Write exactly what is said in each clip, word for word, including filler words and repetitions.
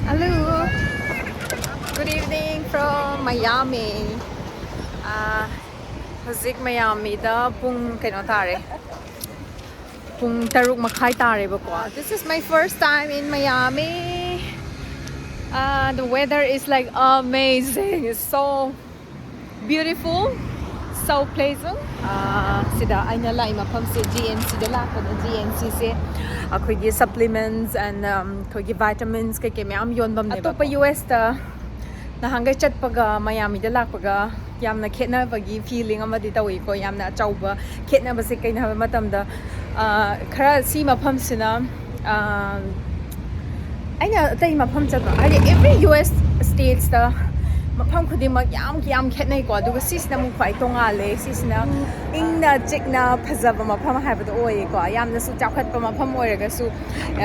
Hello. Good evening from Miami. Uh, ꯍꯧꯖꯤꯛ ꯃꯌꯥꯃꯤꯗ ꯄꯨꯡ ꯀꯩꯅꯣ ꯇꯥꯔꯦ, ꯄꯨꯡ ꯇꯔꯨꯛ ꯃꯈꯥꯏ ꯇꯥꯔꯦꯕꯀꯣ. This is my first time in Miami. Uh, the weather is like amazing. It's so beautiful, so pleasant. Uh, ꯁꯤꯗ ꯑꯩꯅ ꯂꯥꯛꯏ ꯃꯐꯝꯁꯦ ꯖꯤ ꯑꯦꯟ ꯁꯤꯗ ꯂꯥꯛꯄꯅꯦ. ꯖꯤ ꯑꯦꯟ ꯁꯤꯁꯦ ꯑꯩꯈꯣꯏꯒꯤ supplements and, um, ꯑꯩꯈꯣꯏꯒꯤ vitamins ꯀꯩꯀꯩ ꯃꯌꯥꯝ ꯌꯣꯟꯐꯝꯅꯦꯕ. ꯑꯇꯣꯞꯄ ꯌꯨ ꯑꯦꯁꯇ ꯅꯍꯥꯟꯈꯩ ꯆꯠꯄꯒ ꯃꯌꯥꯃꯤꯗ ꯂꯥꯛꯄꯒ ꯌꯥꯝꯅ ꯈꯦꯠꯅꯕꯒꯤ feeling ꯑꯃꯗꯤ ꯇꯧꯏꯀꯣ. ꯌꯥꯝꯅ ꯑꯆꯧꯕ ꯈꯦꯠꯅꯕꯁꯦ ꯀꯩꯅꯣ ꯍꯥꯏꯕ ꯃꯇꯝꯗ, ꯑ, ꯈꯔ ꯁꯤ ꯃꯐꯝꯁꯤꯅ, ꯑ, ꯑꯩꯅ ꯑꯇꯩ ꯃꯐꯝ ꯆꯠꯄ ꯍꯥꯏꯗꯤ every ꯌꯨ ꯑꯦꯁ states ꯇ ꯃꯐꯝ ꯈꯨꯗꯤꯡꯃꯛ ꯌꯥꯝ ꯌꯥꯝ ꯈꯦꯠꯅꯩꯀꯣ. ꯑꯗꯨꯒ ꯁꯤꯁꯤꯅ ꯑꯃꯨꯛ ꯈ꯭ꯋꯥꯏ ꯇꯣꯡꯉꯥꯜꯂꯦ. ꯁꯤꯁꯤꯅ ꯏꯪꯅ ꯆꯤꯛꯅ ꯐꯖꯕ ꯃꯐꯝ ꯍꯥꯏꯕꯗꯣ ꯑꯣꯏꯌꯦꯀꯣ. ꯌꯥꯝꯅꯁꯨ ꯆꯥꯎꯈꯠꯄ ꯃꯐꯝ ꯑꯣꯏꯔꯒꯁꯨ,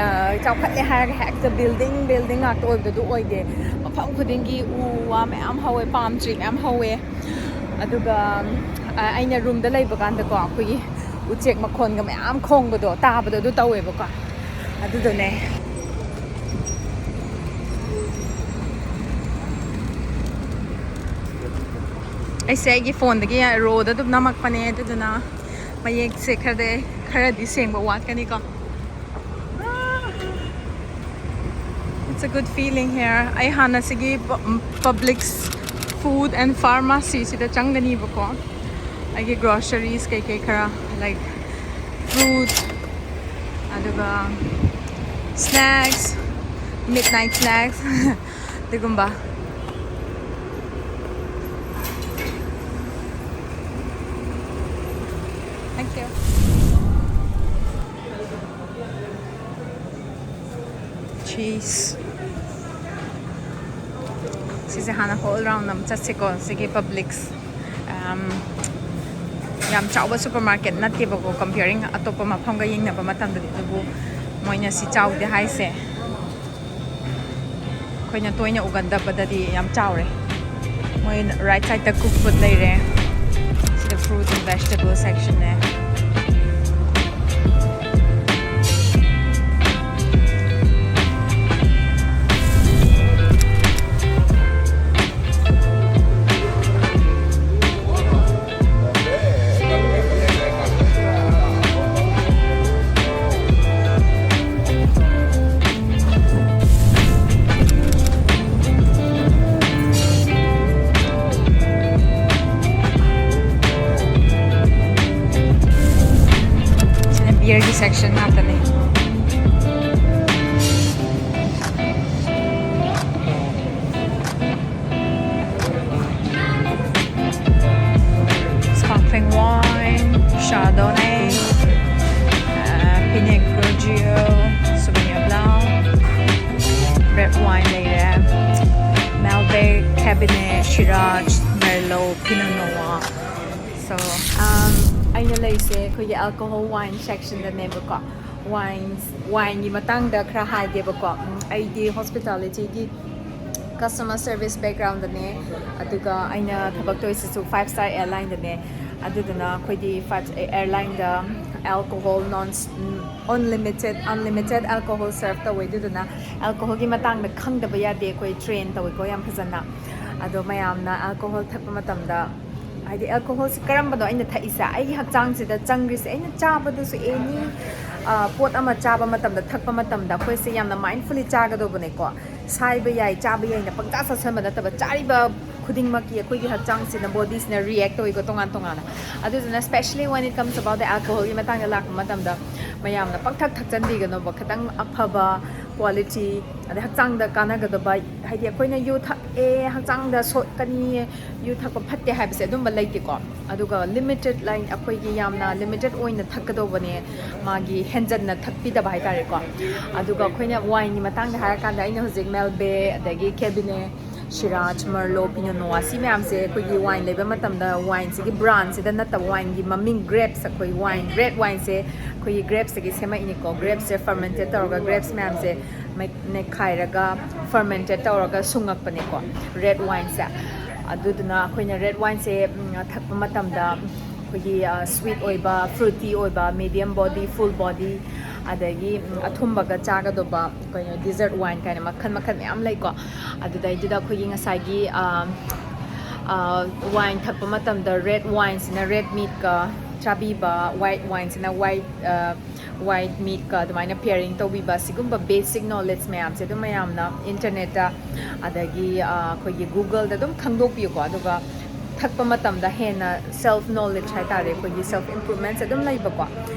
ꯑ, ꯆꯥꯎꯈꯠꯂꯦ ꯍꯥꯏꯔꯒ ꯍꯦꯛꯇ building building ꯉꯥꯛꯇ ꯑꯣꯏꯕꯗꯣ ꯑꯣꯏꯗꯦ. ꯃꯐꯝ ꯈꯨꯗꯤꯡꯒꯤ ꯎ ꯋꯥ ꯃꯌꯥꯝ ꯍꯧꯋꯦ, palm tree ꯃꯌꯥꯝ ꯍꯧꯋꯦ. ꯑꯗꯨꯒ, ꯑ, ꯑꯩꯅ ꯔꯨꯝꯗ ꯂꯩꯕ ꯀꯥꯟꯗꯀꯣ ꯑꯩꯈꯣꯏꯒꯤ ꯎꯆꯦꯛ ꯃꯈꯣꯟꯒ ꯃꯌꯥꯝ ꯈꯣꯡꯕꯗꯣ ꯇꯥꯕꯗꯣ ꯑꯗꯨ ꯇꯧꯋꯦꯕꯀꯣ. ꯑꯗꯨꯗꯨꯅꯦ. ꯑꯩꯁꯦ ꯑꯩꯒꯤ ꯐꯣꯟꯗꯒꯤ ꯔꯣꯗ ꯑꯗꯨꯝ ꯅꯝꯃꯛꯄꯅꯦ, ꯑꯗꯨꯗꯨꯅ ꯃꯌꯦꯛꯁꯦ ꯈꯔꯗꯤ, ꯈꯔꯗꯤ ꯁꯦꯡꯕ ꯋꯥꯠꯀꯅꯤꯀꯣ. It's a good feeling here. ꯑꯩ ꯍꯥꯟꯅ ꯁꯤꯒꯤ ꯄ-, Publix Food and Pharmacy ꯁꯤꯗ ꯆꯪꯒꯅꯤꯕꯀꯣ. ꯑꯩꯒꯤ groceries ꯀꯩꯀꯩ ꯈꯔ, like fruit, ꯑꯗꯨꯒ snacks, midnight snacks, ꯑꯗꯨꯒꯨꯝꯕ. Thank you. Cheese. ꯁꯤꯁꯦ ꯍꯥꯟꯅ whole round ꯑꯃ ꯆꯠꯁꯤꯀꯣ, ꯁꯤꯒꯤ Publix. Um, ꯌꯥꯝ ꯆꯥꯎꯕ supermarket ꯅꯠꯇꯦꯕꯀꯣ, comparing ꯑꯇꯣꯞꯄ ꯃꯐꯝꯒ ꯌꯦꯡꯅꯕ ꯃꯇꯝꯗꯗꯤ, ꯑꯗꯨꯕꯨ ꯃꯣꯏꯅ ꯁꯤ ꯆꯥꯎꯗꯦ ꯍꯥꯏꯁꯦ ꯑꯩꯈꯣꯏꯅ ꯇꯣꯏꯅ ꯎꯒꯟꯗꯕꯗꯗꯤ ꯌꯥꯝ ꯆꯥꯎꯔꯦ. ꯃꯣꯏ right side ꯇ cook food ꯂꯩꯔꯦ, ꯁꯤꯗ fruit and vegetable section ꯅꯦ. Section ꯉꯥꯛꯇꯅꯤ꯫ Sparkling wine, Chardonnay, uh, Pinot Grigio, Sauvignon Blanc, red wine ꯂꯩꯔꯦ, Malbec, Cabernet, Shiraz, Merlot, Pinot Noir. So, um, ꯑꯩꯅ ꯂꯩꯁꯦ ꯑꯩꯈꯣꯏꯒꯤ alcohol wine sectionꯗꯅꯦꯕꯀꯣ꯫ Wines, wineꯒꯤ ꯃꯇꯥꯡꯗ ꯈꯔ ꯍꯥꯏꯒꯦꯕꯀꯣ꯫ ꯎꯝ, ꯑꯩꯗꯤ hospitalityꯒꯤ customer service backgroundꯗꯅꯦ, ꯑꯗꯨꯒ ꯑꯩꯅ ꯊꯕꯛ ꯇꯧꯔꯤꯁꯤꯁꯨ five star airlineꯗꯅꯦ꯫ ꯑꯗꯨꯗꯨꯅ ꯑꯩꯈꯣꯏꯗꯤ five airlineꯗ alcohol non, unlimited, unlimited alcohol serve ꯇꯧꯋꯦ꯫ ꯑꯗꯨꯗꯨꯅ alcoholꯒꯤ ꯃꯇꯥꯡꯗ ꯈꯪꯗꯕ ꯌꯥꯗꯦ꯫ ꯑꯩꯈꯣꯏ train ꯇꯧꯋꯦꯀꯣ ꯌꯥꯝ ꯐꯖꯅ꯫ ꯑꯗꯣ ꯃꯌꯥꯝꯅ alcohol ꯊꯛꯄ ꯃꯇꯝꯗ, ꯍꯥꯏꯗꯤ alcoholꯁꯦ ꯀꯔꯝꯕꯅꯣ ꯑꯩꯅ ꯊꯛꯏꯁꯦ, ꯑꯩꯒꯤ ꯍꯛꯆꯥꯡꯁꯤꯗ ꯆꯪꯈ꯭ꯔꯤꯁꯦ, ꯑꯩꯅ ꯆꯥꯕꯗꯁꯨ any, ꯑ, ꯄꯣꯠ ꯑꯃ ꯆꯥꯕ ꯃꯇꯝꯗ, ꯊꯛꯄ ꯃꯇꯝꯗ ꯑꯩꯈꯣꯏꯁꯦ ꯌꯥꯝꯅ mindfully ꯆꯥꯒꯗꯧꯕꯅꯦꯀꯣ꯫ ꯁꯥꯏꯕ ꯌꯥꯏ, ꯆꯥꯕ ꯌꯥꯏꯅ ꯄꯪꯆꯥ ꯆꯥꯁꯟꯕ ꯅꯠꯇꯕ, ꯆꯥꯔꯤꯕ ꯈꯨꯗꯤꯡꯃꯛꯀꯤ ꯑꯩꯈꯣꯏꯒꯤ ꯍꯛꯆꯥꯡꯁꯤꯅ, bodyꯁꯤꯅ react ꯇꯧꯏꯀꯣ ꯇꯣꯉꯥꯟ ꯇꯣꯉꯥꯟꯅ꯫ ꯑꯗꯨꯗꯨꯅ specially when it comes about the alcoholꯒꯤ ꯃꯇꯥꯡꯗ ꯂꯥꯛꯄ ꯃꯇꯝꯗ, ꯃꯌꯥꯝꯅ ꯄꯪꯊꯛ ꯊꯛꯆꯟꯕꯤꯒꯅꯣꯕ꯫ ꯈꯤꯇꯪ ꯑꯐꯕ quality, ꯑꯗꯩ ꯍꯛꯆꯥꯡꯗ ꯀꯥꯟꯅꯒꯗꯕ, ꯍꯥꯏꯗꯤ ꯑꯩꯈꯣꯏꯅ ꯌꯨ ꯊꯛꯑꯦ, ꯍꯛꯆꯥꯡꯗ ꯁꯣꯛꯀꯅꯤ, ꯌꯨ ꯊꯛꯄ ꯐꯠꯇꯦ ꯍꯥꯏꯕꯁꯦ ꯑꯗꯨꯝꯕ ꯂꯩꯇꯦꯀꯣ꯫ ꯑꯗꯨꯒ limited, like, ꯑꯩꯈꯣꯏꯒꯤ ꯌꯥꯝꯅ limited ꯑꯣꯏꯅ ꯊꯛꯀꯗꯧꯕꯅꯦ꯫ ꯃꯥꯒꯤ ꯍꯦꯟꯖꯟꯅ ꯊꯛꯄꯤꯗꯕ ꯍꯥꯏꯇꯥꯔꯦꯀꯣ꯫ ꯑꯗꯨꯒ ꯑꯩꯈꯣꯏꯅ wineꯒꯤ ꯃꯇꯥꯡꯗ ꯍꯥꯏꯔꯀꯥꯟꯗ, ꯑꯩꯅ ꯍꯧꯖꯤꯛ Malbec, ꯑꯗꯒꯤ Cabernet, Shiraz, Merlot, Pinot Noir, ꯁꯤ ꯃꯌꯥꯝꯁꯦ ꯑꯩꯈꯣꯏꯒꯤ wine ꯂꯩꯕ ꯃꯇꯝꯗ wineꯁꯤꯒꯤ brandꯁꯤꯗ ꯅꯠꯇꯕ, wineꯒꯤ ꯃꯃꯤꯡ, grapes, ꯑꯩꯈꯣꯏ wine, red wineꯁꯦ ꯑꯩꯈꯣꯏꯒꯤ grapesꯇꯒꯤ ꯁꯦꯝꯃꯛꯏꯅꯤꯀꯣ꯫ Grapesꯁꯦ fermented ꯇꯧꯔꯒ, grapes ꯃꯌꯥꯝꯁꯦ ꯃꯩ-, ꯅꯩꯈꯥꯏꯔꯒ fermented ꯇꯧꯔꯒ ꯁꯨꯡꯉꯛꯄꯅꯦꯀꯣ red wineꯁꯦ꯫ ꯑꯗꯨꯗꯨꯅ ꯑꯩꯈꯣꯏꯅ red wineꯁꯦ, ꯎꯝ, ꯊꯛꯄ ꯃꯇꯝꯗ ꯑꯩꯈꯣꯏꯒꯤ, ꯑ, sweet ꯑꯣꯏꯕ, fruity ꯑꯣꯏꯕ, medium body, full body, ꯑꯗꯒꯤ, ꯎꯝ, ꯑꯊꯨꯝꯕꯒ ꯆꯥꯒꯗꯧꯕ, ꯀꯩꯅꯣ, dessert wine ꯀꯥꯏꯅ ꯃꯈꯜ ꯃꯈꯜ ꯃꯌꯥꯝ ꯂꯩꯀꯣ꯫ ꯑꯗꯨꯗꯩꯗꯨꯗ ꯑꯩꯈꯣꯏꯒꯤ ꯉꯁꯥꯏꯒꯤ, ꯑ, ꯑ, wine ꯊꯛꯄ ꯃꯇꯝꯗ red wineꯁꯤꯅ red meatꯀ ꯆꯥꯕꯤꯕ, white wineꯁꯤꯅ white, ꯑ, white meatꯀ ꯑꯗꯨꯃꯥꯏꯅ pairing ꯇꯧꯕꯤꯕ, ꯁꯤꯒꯨꯝꯕ basic knowledge ꯃꯌꯥꯝꯁꯦ ꯑꯗꯨꯝ ꯃꯌꯥꯝꯅ internetꯇ, ꯑꯗꯒꯤ, ꯑ, ꯑꯩꯈꯣꯏꯒꯤ Googleꯗ ꯑꯗꯨꯝ ꯈꯪꯗꯣꯛꯄꯤꯌꯨꯀꯣ꯫ ꯑꯗꯨꯒ ꯊꯛꯄ ꯃꯇꯝꯗ ꯍꯦꯟꯅ self knowledge ꯍꯥꯏꯇꯥꯔꯦ, ꯑꯩꯈꯣꯏꯒꯤ self improvement ꯁꯦ ꯑꯗꯨꯝ ꯂꯩꯕꯀꯣ꯫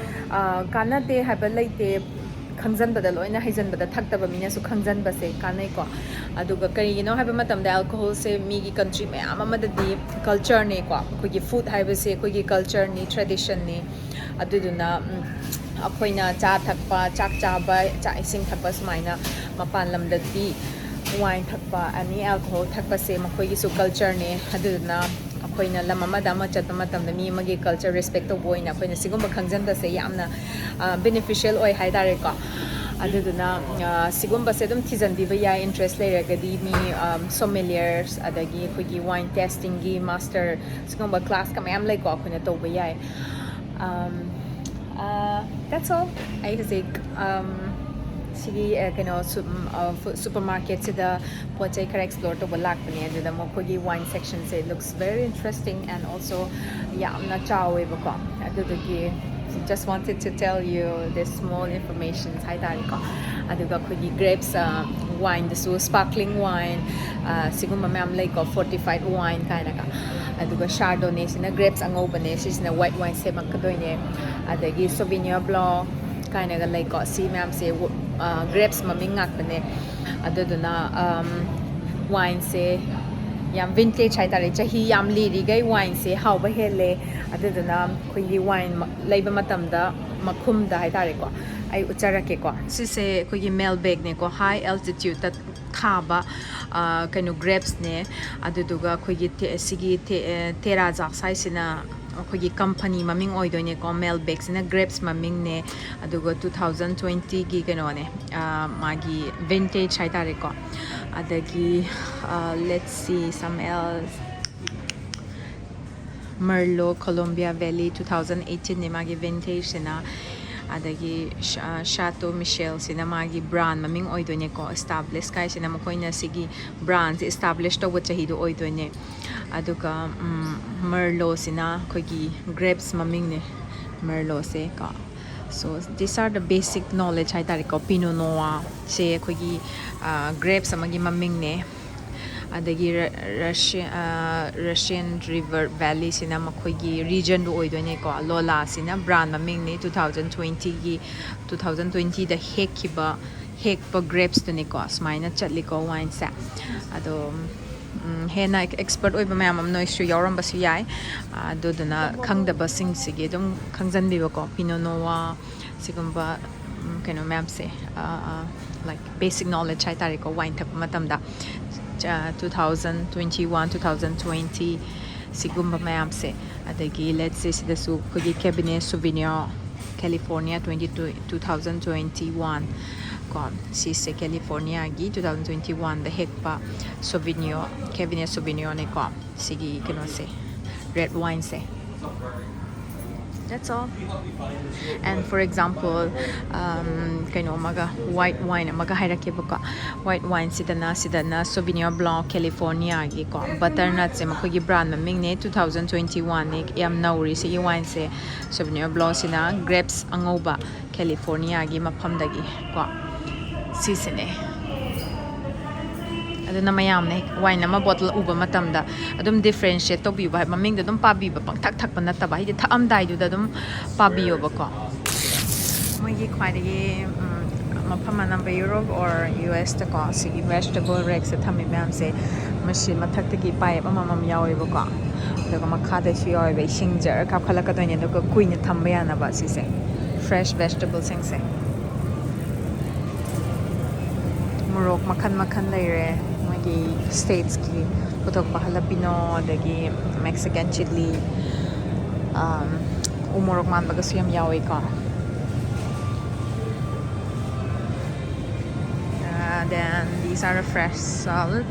ꯑꯥ, ꯀꯥꯟꯅꯗꯦ ꯍꯥꯏꯕ ꯂꯩꯇꯦ, ꯈꯪꯖꯟꯕꯗ ꯂꯣꯏꯅ ꯍꯩꯖꯟꯕꯗ ꯊꯛꯇꯕ ꯃꯤꯅꯁꯨ ꯈꯪꯖꯟꯕꯁꯦ ꯀꯥꯟꯅꯩꯀꯣ꯫ ꯑꯗꯨꯒ ꯀꯔꯤꯒꯤꯅꯣ ꯍꯥꯏꯕ ꯃꯇꯝꯗ alcohol ꯁꯦ ꯃꯤꯒꯤ country ꯃꯌꯥꯝ ꯑꯃꯗꯗꯤ culture ꯅꯦꯀꯣ, ꯑꯩꯈꯣꯏꯒꯤ food ꯍꯥꯏꯕꯁꯦ ꯑꯩꯈꯣꯏꯒꯤ culture ꯅꯤ, tradition ꯅꯤ꯫ ꯑꯗꯨꯗꯨꯅ, ꯎꯝ, ꯑꯩꯈꯣꯏꯅ ꯆꯥ ꯊꯛꯄ, ꯆꯥꯛ ꯆꯥꯕ, ꯆꯥꯛ ꯏꯁꯤꯡ ꯊꯛꯄ ꯁꯨꯃꯥꯏꯅ ꯃꯄꯥꯟ ꯂꯝꯗꯗꯤ wine ꯊꯛꯄ, any alcohol ꯊꯛꯄꯁꯦ ꯃꯈꯣꯏꯒꯤꯁꯨ culture ꯅꯦ꯫ ꯑꯗꯨꯗꯨꯅ ꯑꯩꯈꯣꯏꯅ ꯂꯝ ꯑꯃꯗ ꯑꯃ ꯆꯠꯄ ꯃꯇꯝꯗ ꯃꯤ ꯑꯃꯒꯤ culture respect ꯇꯧꯕ ꯑꯣꯏꯅ ꯑꯩꯈꯣꯏꯅ ꯁꯤꯒꯨꯝꯕ ꯈꯪꯖꯟꯕꯁꯦ ꯌꯥꯝꯅ, ꯑ, beneficial ꯑꯣꯏ ꯍꯥꯏꯇꯥꯔꯦꯀꯣ꯫ ꯑꯗꯨꯗꯨꯅ, ꯑ, ꯁꯤꯒꯨꯝꯕꯁꯦ ꯑꯗꯨꯝ ꯊꯤꯖꯟꯕꯤꯕ ꯌꯥꯏ, interest ꯂꯩꯔꯒꯗꯤ꯫ ꯃꯤ, ꯑꯝ, sommeliers, ꯑꯗꯒꯤ ꯑꯩꯈꯣꯏꯒꯤ wine tasting ꯒꯤ master, ꯁꯤꯒꯨꯝꯕ class ꯀ ꯃꯌꯥꯝ ꯂꯩꯀꯣ, ꯑꯩꯈꯣꯏꯅ ꯇꯧꯕ ꯌꯥꯏ꯫ ꯑꯝ, ꯑ, that's all. ꯑꯩ ꯍꯧꯖꯤꯛ, ꯑꯝ, ꯁꯤꯒꯤ, ꯑ, ꯀꯩꯅꯣ, ꯁꯨ-, ꯎꯝ, ꯑ, ꯐꯨ-, supermarket ꯁꯤꯗ ꯄꯣꯠ ꯆꯩ ꯈꯔ explore ꯇꯧꯕ ꯂꯥꯛꯄꯅꯦ꯫ ꯑꯗꯨꯗ ꯃꯈꯣꯏꯒꯤ wine section say looks very interesting and also ꯌꯥꯝꯅ ꯆꯥꯎꯋꯦꯕꯀꯣ꯫ ꯑꯗꯨꯗꯨꯒꯤ just wanted to tell you this small informations ꯍꯥꯏꯇꯥꯔꯦꯀꯣ꯫ ꯑꯗꯨꯒ ꯑꯩꯈꯣꯏꯒꯤ grapes, ꯑ, wine ꯗꯁꯨ sparkling wine, ꯑ, ꯁꯤꯒꯨꯝꯕ ꯃꯌꯥꯝ ꯂꯩꯀꯣ, fortified wine ꯀꯥꯏꯅꯒ꯫ ꯑꯗꯨꯒ Chardonnay ꯁꯤꯅ grapes ꯑꯉꯧꯕꯅꯦ, ꯁꯤꯁꯤꯅ white wine ꯁꯦꯝꯃꯛꯀꯗꯣꯏꯅꯦ꯫ ꯑꯗꯒꯤ Sauvignon Blanc ꯀꯥꯏꯅꯒ ꯂꯩꯀꯣ꯫ ꯁꯤ ꯃꯌꯥꯝꯁꯦ ꯋ-, ꯑ, grapes ꯃꯃꯤꯡ ꯉꯥꯛꯇꯅꯦ꯫ ꯑꯗꯨꯗꯨꯅ, ꯑꯝ, wine ꯁꯦ ꯌꯥꯝ vintage ꯍꯥꯏꯇꯥꯔꯦ, ꯆꯍꯤ ꯌꯥꯝ ꯂꯤꯔꯤꯈꯩ wine ꯁꯦ ꯍꯥꯎꯕ ꯍꯦꯜꯂꯦ꯫ ꯑꯗꯨꯗꯨꯅ ꯑꯩꯈꯣꯏꯒꯤ wine ꯃ-, ꯂꯩꯕ ꯃꯇꯝꯗ ꯃꯈꯨꯝꯗ ꯍꯥꯏꯇꯥꯔꯦꯀꯣ, ꯑꯩ ꯎꯠꯆꯔꯛꯀꯦꯀꯣ꯫ ꯁꯤꯁꯦ ꯑꯩꯈꯣꯏꯒꯤ Malbec ꯅꯦꯀꯣ, high altitude ꯇ ꯊꯥꯕ, ꯑ, ꯀꯩꯅꯣ, grapes ꯅꯦ꯫ ꯑꯗꯨꯗꯨꯒ ꯑꯩꯈꯣꯏꯒꯤ ꯇꯦ-, ꯁꯤꯒꯤ ꯇꯦ-, ꯑ, Terrazas ꯍꯥꯏꯁꯤꯅ ꯑꯩꯈꯣꯏꯒꯤ company ꯃꯃꯤꯡ ꯑꯣꯏꯗꯣꯏꯅꯦꯀꯣ꯫ Malbec ꯁꯤꯅ grapes ꯃꯃꯤꯡꯅꯦ꯫ ꯑꯗꯨꯒ two thousand twenty ꯒꯤ ꯀꯩꯅꯣꯅꯦ, ꯑ, ꯃꯥꯒꯤ vintage ꯍꯥꯏꯇꯥꯔꯦꯀꯣ꯫ ꯑꯗꯒꯤ, ꯑ, let's see some else. Merlot Columbia Valley two thousand eighteen ꯅꯦ ꯃꯥꯒꯤ vintage ꯁꯤꯅ꯫ ꯑꯗꯒꯤ ꯁ-, ꯑ, Chateau Michel ꯁꯤꯅ ꯃꯥꯒꯤ brand ꯃꯃꯤꯡ ꯑꯣꯏꯗꯣꯏꯅꯦꯀꯣ꯫ Establish ꯀꯥꯏꯁꯤꯅ ꯃꯈꯣꯏꯅ ꯁꯤꯒꯤ brand ꯁꯦ establish ꯇꯧꯕ ꯆꯍꯤꯗꯣ ꯑꯣꯏꯗꯣꯏꯅꯦ꯫ ꯑꯗꯨꯒ, ꯎꯝ, Merlot ꯁꯤꯅ ꯑꯩꯈꯣꯏꯒꯤ grapes ꯃꯃꯤꯡꯅꯦ, Merlot ꯁꯦ ꯀꯣ꯫ So, these are the basic knowledge ꯍꯥꯏꯇꯥꯔꯦꯀꯣ꯫ Pinot Noir ꯁꯦ ꯑꯩꯈꯣꯏꯒꯤ, ꯑ, grapes ꯑꯃꯒꯤ ꯃꯃꯤꯡꯅꯦ꯫ ꯑꯗꯒꯤ Russian River Valley ꯁꯤꯅ ꯃꯈꯣꯏꯒꯤ regionꯗꯨ ꯑꯣꯏꯗꯣꯏꯅꯦꯀꯣ꯫ ꯂꯣꯂꯥꯁꯤꯅ brand ꯃꯃꯤꯡꯅꯤ꯫ Two thousand twentyꯒꯤ two thousand twentyꯗ ꯍꯦꯛꯈꯤꯕ ꯍꯦꯛꯄ grapesꯇꯨꯅꯤꯀꯣ꯫ ꯁꯨꯃꯥꯏꯅ ꯆꯠꯂꯤꯀꯣ wineꯁꯦ꯫ ꯑꯗꯣ ꯍꯦꯟꯅ expert ꯑꯣꯏꯕ ꯃꯌꯥꯝ ꯑꯃ ꯅꯣꯏꯁꯨ ꯌꯥꯎꯔꯝꯕꯁꯨ ꯌꯥꯏ꯫ ꯑꯗꯨꯗꯨꯅ ꯈꯪꯗꯕꯁꯤꯡꯁꯤꯒꯤ ꯑꯗꯨꯝ ꯈꯪꯖꯟꯕꯤꯕꯀꯣ꯫ Pinot Noir ꯁꯤꯒꯨꯝꯕ ꯀꯩꯅꯣ ꯃꯌꯥꯝꯁꯦ, like basic knowledge ꯍꯥꯏꯇꯥꯔꯦꯀꯣ꯫ Wine ꯊꯛꯄ ꯃꯇꯝꯗ two thousand twenty one, two thousand twenty ꯁꯤꯒꯨꯝꯕ ꯃꯌꯥꯝꯁꯦ꯫ ꯑꯗꯒꯤ let's say ꯁꯤꯗꯁꯨ ꯑꯩꯈꯣꯏꯒꯤ Cabernet Sauvignon California twenty two, two thousand twenty one ꯀꯣ꯫ ꯁꯤꯁꯦ Californiaꯒꯤ two thousand twenty oneꯗ ꯍꯦꯛꯄ Sauvignon, Cabernet Sauvignonꯅꯦꯀꯣ꯫ ꯁꯤꯒꯤ ꯀꯩꯅꯣꯁꯦ, red wineꯁꯦ꯫ That's all. And for example, ꯀꯩꯅꯣ ꯑꯃꯒ, white wine ꯑꯃꯒ ꯍꯥꯏꯔꯛꯀꯦꯕꯀꯣ꯫ White wineꯁꯤꯗꯅ, ꯁꯤꯗꯅ Sauvignon Blanc Californiaꯒꯤꯀꯣ, butternutꯁꯦ ꯃꯈꯣꯏꯒꯤ brand ꯃꯃꯤꯡꯅꯦ꯫ Two thousand twenty oneꯅꯦ꯫ ꯌꯥꯝ ꯅꯧꯔꯤ ꯁꯤꯒꯤ wineꯁꯦ꯫ Sauvignon Blancꯁꯤꯅ grapes ꯑꯉꯧꯕ Californiaꯒꯤ ꯃꯐꯝꯗꯒꯤ ꯀꯣ꯫ ꯁꯤꯁꯤꯅꯦ꯫ ꯑꯗꯨꯅ ꯃꯌꯥꯝꯅ wine ꯑꯃ bottle ꯎꯕ ꯃꯇꯝꯗ ꯑꯗꯨꯝ differentiate ꯇꯧꯕꯤꯌꯨꯕ꯫ ꯃꯃꯤꯡꯗ ꯑꯗꯨꯝ ꯄꯥꯕꯤꯕ, ꯄꯪꯊꯛ ꯊꯛꯄ ꯅꯠꯇꯕ, ꯍꯥꯏꯗꯤ ꯊꯛꯑꯝꯗꯥꯏꯗꯨꯗ ꯑꯗꯨꯝ ꯄꯥꯕꯤꯌꯣꯕꯀꯣ꯫ ꯃꯣꯏꯒꯤ ꯈ꯭ꯋꯥꯏꯗꯒꯤ ꯃꯐꯝ ꯑꯅꯝꯕ Europe or USꯇꯀꯣ, ꯁꯤꯒꯤ vegetable rackꯁꯦ ꯊꯝꯃꯤ ꯃꯌꯥꯝꯁꯦ꯫ ꯃꯁꯤ ꯃꯊꯛꯇꯒꯤ pipe ꯑꯃꯃꯝ ꯌꯥꯎꯋꯦꯕꯀꯣ꯫ ꯑꯗꯨꯒ ꯃꯈꯥꯗꯁꯨ ꯌꯥꯎꯋꯦꯕ, ꯏꯁꯤꯡ ꯖꯔ ꯀꯥꯞꯈꯠꯂꯛꯀꯗꯣꯏꯅꯦ, ꯑꯗꯨꯒ ꯀꯨꯏꯅ ꯊꯝꯕ ꯌꯥꯅꯕ꯫ ꯁꯤꯁꯦ fresh vegetableꯁꯤꯡꯁꯦ꯫ ꯃꯣꯔꯣꯛ ꯃꯈꯜ ꯃꯈꯜ ꯂꯩꯔꯦ꯫ ꯃꯣꯏꯒꯤ stateꯀꯤ ꯄꯨꯊꯣꯛꯄ jalapeno, ꯑꯗꯒꯤ Mexican chili, ꯎ ꯃꯣꯔꯣꯛ ꯃꯥꯟꯕꯒꯁꯨ ꯌꯥꯝ ꯌꯥꯎꯋꯦꯀꯣ꯫ Uh, then these are a fresh salad.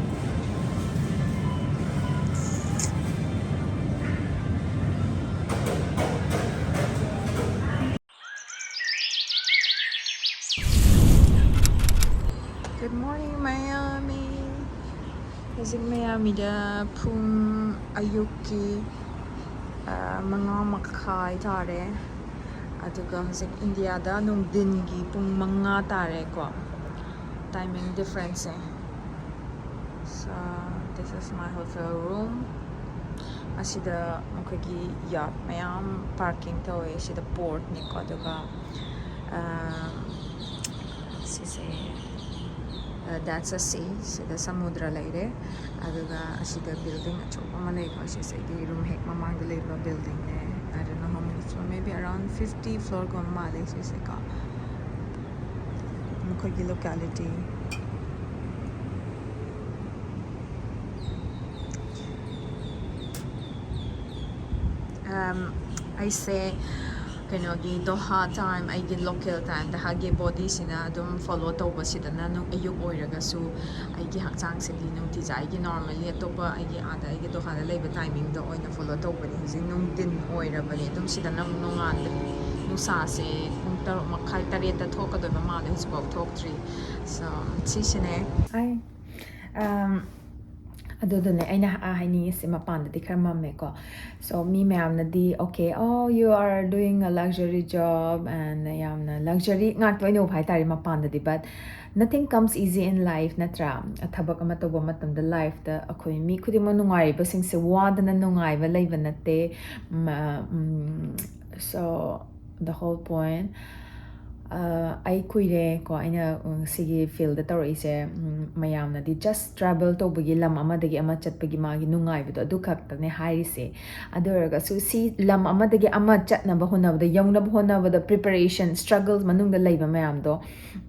Good morning, Miami. ꯍꯧꯖꯤꯛ Miamiꯗ ꯄꯨꯡ ꯑꯌꯨꯛꯀꯤ ꯃꯉꯥ ꯃꯈꯥꯏ ꯇꯥꯔꯦ꯫ ꯑꯗꯨꯒ ꯍꯧꯖꯤꯛ Indiaꯗ ꯅꯨꯡꯊꯤꯟꯒꯤ ꯄꯨꯡ ꯃꯉꯥ ꯇꯥꯔꯦꯀꯣ꯫ Timing differenceꯁꯦ꯫ So, this is my hotel room. ꯑꯁꯤꯗ ꯃꯈꯣꯏꯒꯤ ꯌꯥꯠ ꯃꯌꯥꯝ ꯄꯥꯔꯀꯤꯡ ꯇꯧꯋꯦ꯫ ꯁꯤꯗ ꯄꯣꯔꯠꯅꯤꯀꯣ꯫ ꯑꯗꯨꯒ ꯑꯥ, ꯁꯤꯁꯦ, that's a sea, ꯁꯤꯗ ꯁꯃꯨꯗ꯭ꯔ ꯂꯩꯔꯦ꯫ ꯑꯗꯨꯒ ꯑꯁꯤꯗ ꯕꯤꯜꯗꯤꯡ ꯑꯆꯧꯕ ꯑꯃ ꯂꯩꯀꯣ꯫ ꯁꯤꯁꯦ ꯑꯩꯒꯤ ꯔꯨꯝ ꯍꯦꯛ ꯃꯃꯥꯡꯗ ꯂꯩꯕ ꯕꯤꯜꯗꯤꯡꯅꯦ꯫ I don't know how many floor, maybe around fifty floor ꯒꯨꯝꯕ ꯃꯥꯜꯂꯦ ꯁꯤꯁꯦꯀꯣ꯫ ꯃꯈꯣꯏꯒꯤ ꯂꯣꯀꯦꯂꯤꯇꯤ꯫ ꯑꯩꯁꯦ ꯀꯩꯅꯣꯒꯤ ꯗꯣꯍꯥ ꯇꯥꯏꯝ, ꯑꯩꯒꯤ ꯂꯣꯀꯦꯜ ꯇꯥꯏꯝ, ꯗꯍꯥꯒꯤ ꯕꯣꯗꯤꯁꯤꯅ ꯑꯗꯨꯝ ꯐꯣꯂꯣ ꯇꯧꯕꯁꯤꯗꯅ ꯑꯗꯨꯝ ꯑꯌꯨꯛ ꯑꯣꯏꯔꯒꯁꯨ ꯑꯩꯒꯤ ꯍꯛꯆꯥꯡꯁꯤꯗꯤ ꯅꯨꯡꯇꯤꯖꯥꯏꯒꯤ ꯅꯣꯔꯃꯦꯜꯂꯤ ꯑꯇꯣꯞꯄ ꯑꯩꯒꯤ ꯑꯥꯗ ꯑꯩꯒꯤ ꯗꯣꯍꯥꯗ ꯂꯩꯕ ꯇꯥꯏꯃꯤꯡꯗ ꯑꯣꯏꯅ ꯐꯣꯂꯣ ꯇꯧꯕꯅꯦ꯫ ꯍꯧꯖꯤꯛ ꯅꯨꯡꯊꯤꯟ ꯑꯣꯏꯔꯕꯅꯦ꯫ ꯑꯗꯨꯝ ꯁꯤꯗꯅ ꯑꯃꯨꯛ ꯅꯣꯡꯉꯥꯜꯂꯦ꯫ ꯅꯨꯡꯁꯥꯁꯦ ꯄꯨꯡ ꯇꯔꯨꯛ ꯃꯈꯥꯏ, ꯇꯔꯦꯠꯇ ꯊꯣꯛꯀꯗꯣꯏꯕ ꯃꯥꯜꯂꯦ, ꯍꯧꯖꯤꯛꯐꯥꯎ ꯊꯣꯛꯇ꯭ꯔꯤ꯫ So, ꯁꯤꯁꯤꯅꯦ꯫ Hi. Um, ꯑꯗꯨꯗꯨꯅꯦ ꯑꯩꯅ ꯍꯥ-, ꯍꯥꯏꯅꯤꯡꯉꯤꯁꯦ꯫ ꯃꯄꯥꯟꯗꯗꯤ ꯈꯔ ꯃꯝꯃꯦꯀꯣ꯫ So, me ꯃꯌꯥꯝꯅꯗꯤ, "Okay, oh, you are doing a luxury job," and ꯌꯥꯝꯅ ꯂꯛꯖꯔꯤ ꯉꯥꯛꯇ ꯑꯣꯏꯅ ꯎꯕ ꯍꯥꯏꯇꯥꯔꯦ ꯃꯄꯥꯟꯗꯗꯤ꯫ But nothing comes easy in life, ꯅꯠꯇ꯭ꯔꯥ? ꯊꯕꯛ ꯑꯃ ꯇꯧꯕ ꯃꯇꯝꯗ ꯂꯥꯏꯐꯇ ꯑꯩꯈꯣꯏ ꯃꯤ ꯈꯨꯗꯤꯡꯃꯛ ꯅꯨꯡꯉꯥꯏꯔꯤꯕꯁꯤꯡꯁꯦ ꯋꯥꯗꯅ ꯅꯨꯡꯉꯥꯏꯕ ꯂꯩꯕ ꯅꯠꯇꯦ꯫ ꯃ-, ꯎꯝ, so, the whole point, ꯑ, ꯑꯩ ꯀꯨꯏꯔꯦ ꯀꯣ, ꯑꯩꯅ, ꯎꯝ, ꯁꯤꯒꯤ ꯐꯤꯜꯗ ꯇꯧꯔꯛꯏꯁꯦ꯫ ꯎꯝ, ꯃꯌꯥꯝꯅꯗꯤ just travel ꯇꯧꯕꯒꯤ, ꯂꯝ ꯑꯃꯗꯒꯤ ꯑꯃ ꯆꯠꯄꯒꯤ ꯃꯥꯒꯤ ꯅꯨꯡꯉꯥꯏꯕꯗꯣ ꯑꯗꯨ ꯈꯛꯇꯅꯦ ꯍꯥꯏꯔꯤꯁꯦ꯫ ꯑꯗꯨ ꯑꯣꯏꯔꯒꯁꯨ ꯁꯤ ꯂꯝ ꯑꯃꯗꯒꯤ ꯑꯃ ꯆꯠꯅꯕ ꯍꯣꯠꯅꯕꯗ, ꯌꯧꯅꯕ ꯍꯣꯠꯅꯕꯗ preparation, struggles ꯃꯅꯨꯡꯗ ꯂꯩꯕ ꯃꯌꯥꯝꯗꯣ,